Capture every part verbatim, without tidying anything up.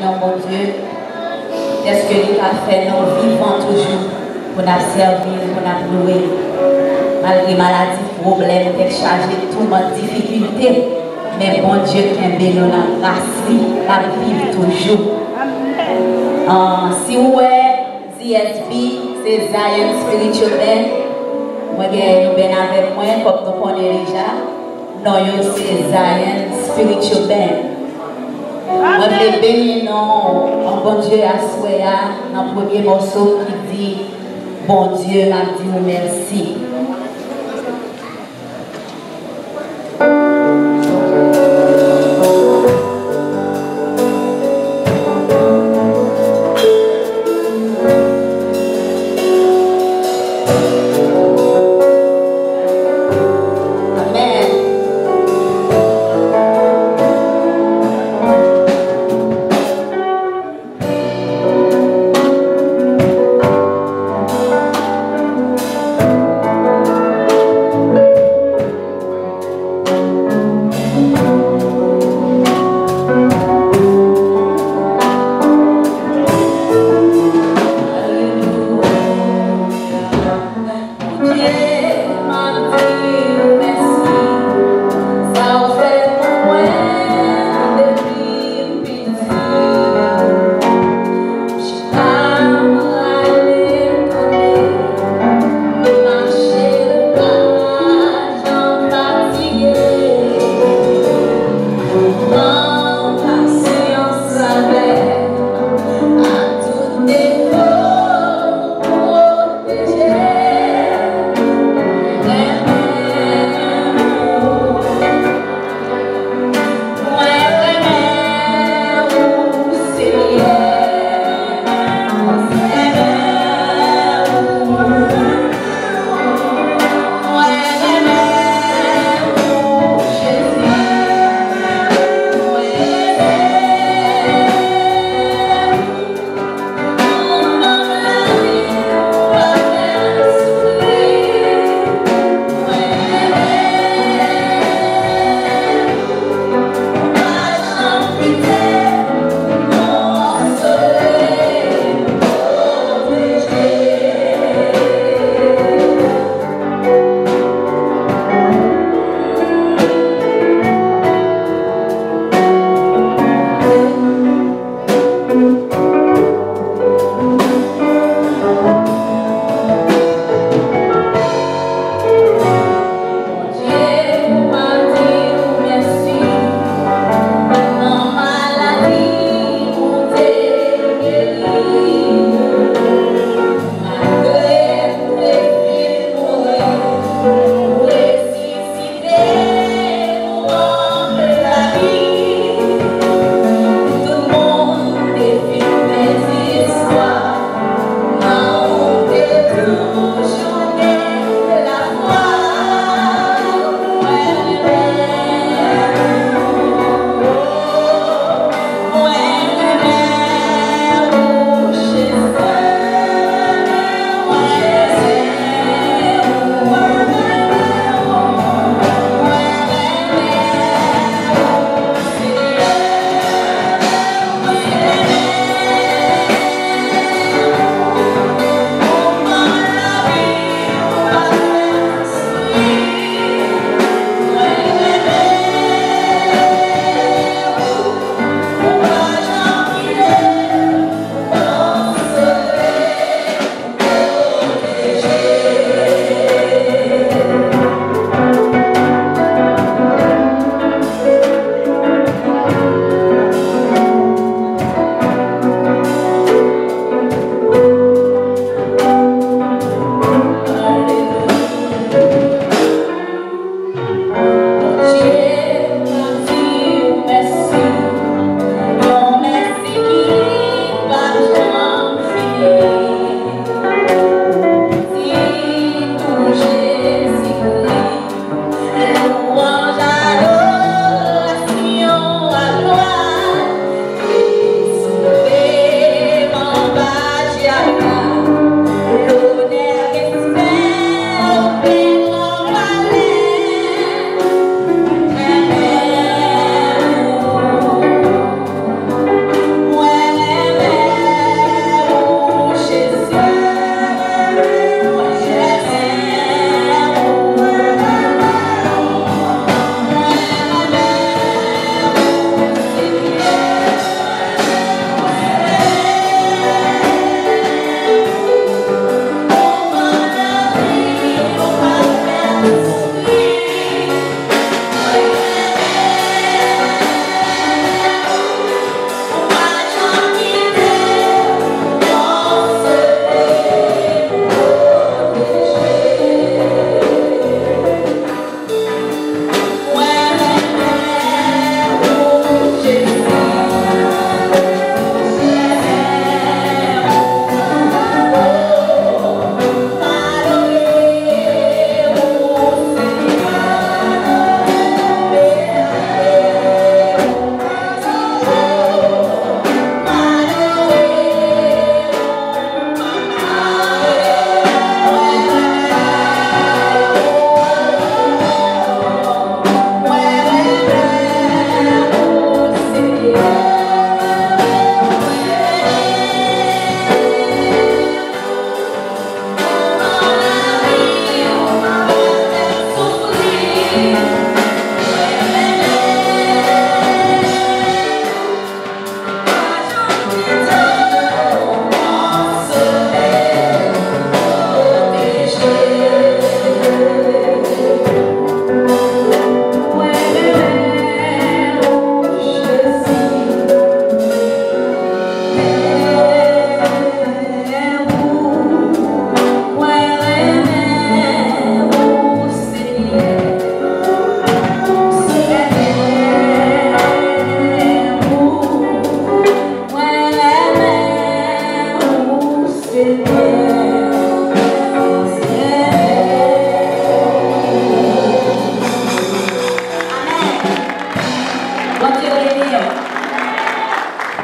Non Bondye, dèske li ka fè nou vivan toujou pou n ap sèvi l, pou n ap louwe l. Malgre maladi, pwoblèm, tèt chaje, toumant, difikilte, men Bondye kenbe nou nan gras li, l ap viv toujou. Ah, si w wè Z S B, se Zion Spiritual Band, mwen gen yon band avèk mwen, kòm nou konnen deja. Non yo se Zion Spiritual Band. Mwen vle beni non an Bondye aswè a nan premye mòso ki di, Bondye, m ap di w mèsi. Amèn.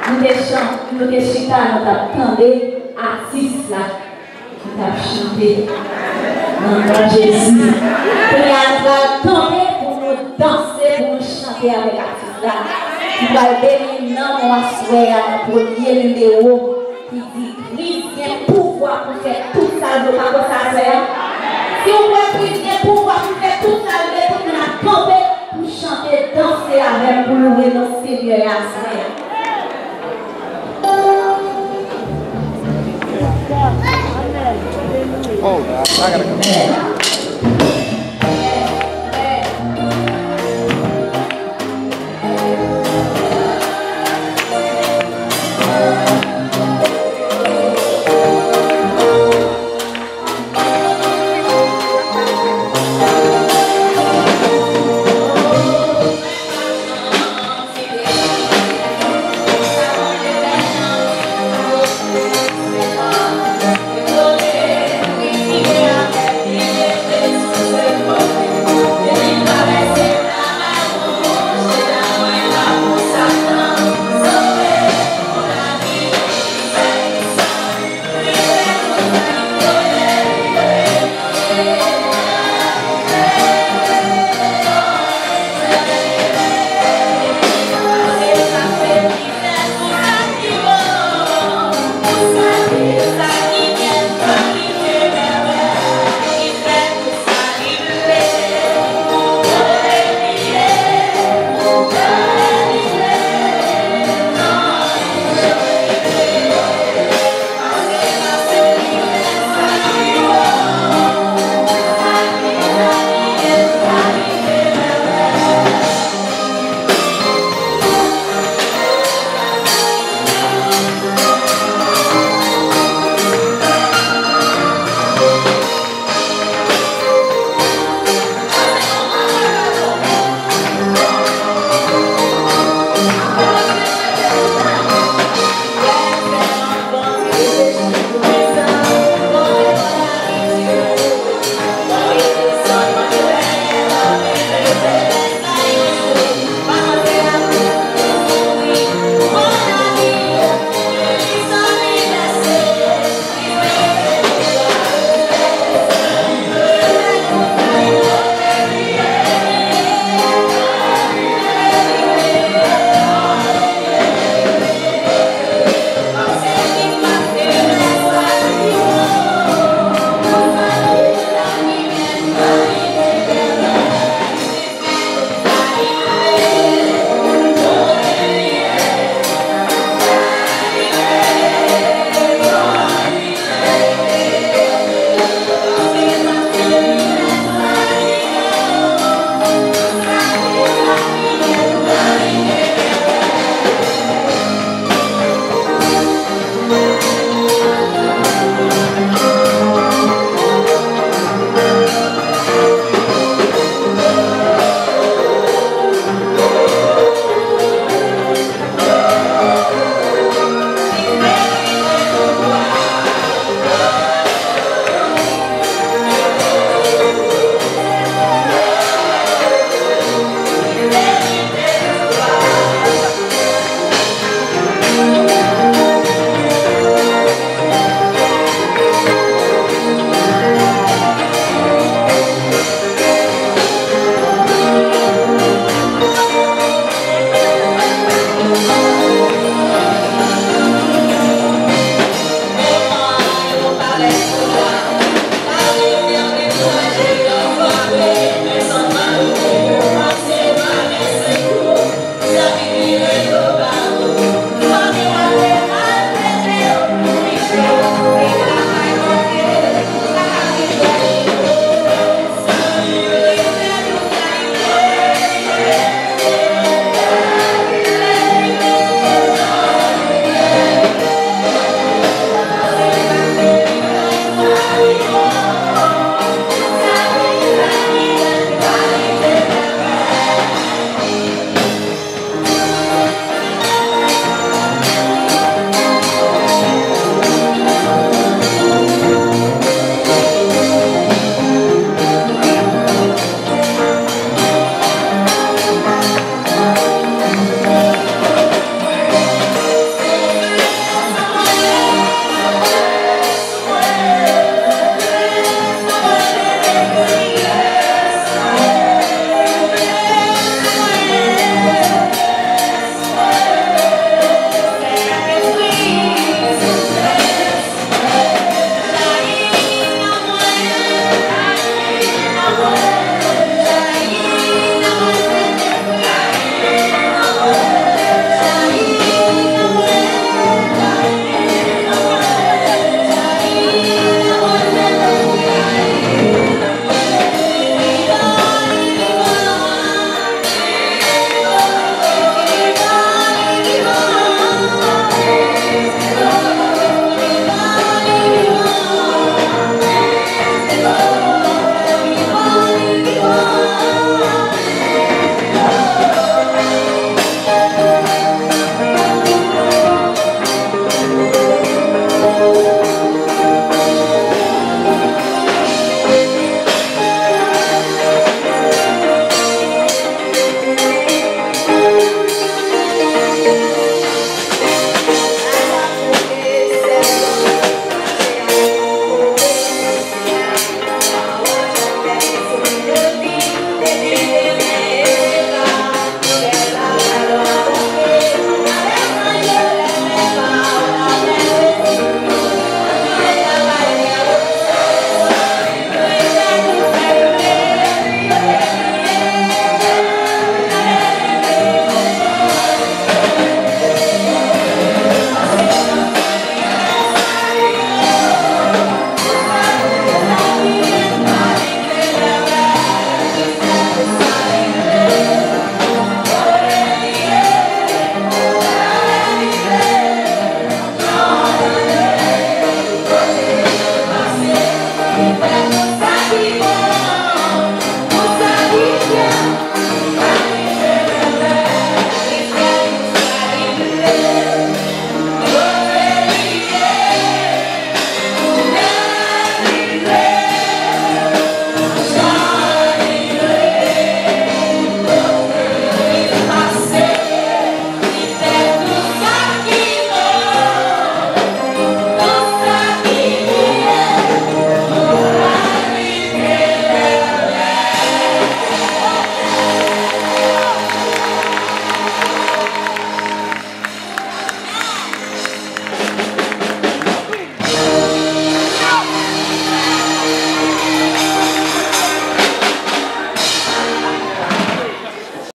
Nou te chan-, nou te chita, nou t ap tande atis la ki t ap chante nan non Jezi. Kounye a, nou pral kanpe pou nou danse, pou nou chante avèk atis la ki pral beni nanm ou aswè a nan premye nimewo ki di, Kris gen pouvwa pou fè tout sa l vle. Pa kwè sa, sè? Si w kwè Kris gen pouvwa pou fè tout sa l vle, tout moun ap kanpe pou chante, danse avè m, pou louwe non Senyè a aswè a. Oh, I gotta go.